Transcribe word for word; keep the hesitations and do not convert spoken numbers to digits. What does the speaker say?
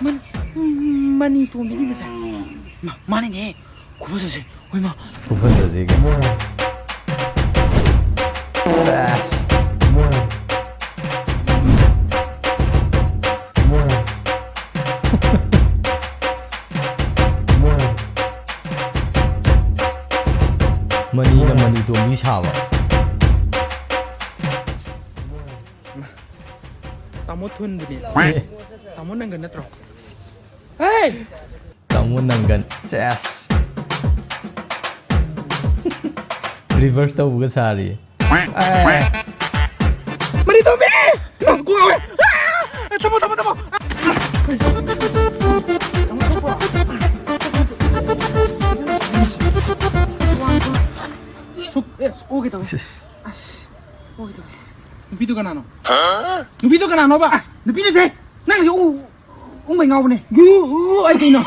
ꯃꯟ-, money ꯇꯣꯝꯕꯤꯅꯤꯅꯦ ꯁꯦ꯫ ꯃꯥ-, ꯃꯥꯅꯤꯅꯦ꯫ ꯈꯨꯐꯖꯁꯦ꯫ ꯍꯣꯏ, ꯃꯥ꯫ ꯈꯨꯐꯖꯁꯤꯒ꯫ ꯁꯦꯁ꯫ ꯃꯅꯤꯅ ꯃꯅꯤ ꯇꯣꯝꯕꯤ ꯁꯥꯕ꯫ ꯇꯥꯃꯣ ꯊꯨꯟꯗꯨꯅꯦ꯫ ꯑꯦ꯫ ꯇꯥꯃꯣ ꯅꯪꯒ ꯅꯠꯇ꯭ꯔꯣ? ꯍꯦ! ꯇꯥꯃꯣ ꯅꯪꯒꯟ꯫ ꯁꯦꯁ꯫ Reverse ꯇꯧꯕꯒ ꯁꯥꯔꯤ꯫ ꯑꯦ꯫ ꯃꯅꯤ ꯇꯣꯝꯕꯤ! ꯀꯣꯛ ꯉꯥꯎꯔꯦ! ꯑꯥ! ꯊꯝꯃꯣ, ꯊꯝꯃꯣ, ꯊꯝꯃꯣ! ꯁꯨꯛ-, ꯑꯦ, ꯑꯣꯒꯦ ꯇꯧꯋꯦ꯫ ꯏꯁ, ꯏꯁ꯫ ꯑꯁ, ꯑꯣꯒꯦ ꯇꯧꯋꯦ꯫ ꯅꯨꯄꯤꯗꯨ ꯀꯅꯥꯅꯣ? ꯍꯥ? ꯅꯨꯄꯤꯗꯨ ꯀꯅꯥꯅꯣꯕ? ꯑ, ꯅꯨꯄꯤ ꯅꯠꯇꯦ꯫ ꯅꯪꯁꯦ ꯎ-, ꯎꯪꯕꯩ ꯉꯥꯎꯕꯅꯦ꯫ ꯎ, ꯎ, ꯑꯩ ꯀꯩꯅꯣ?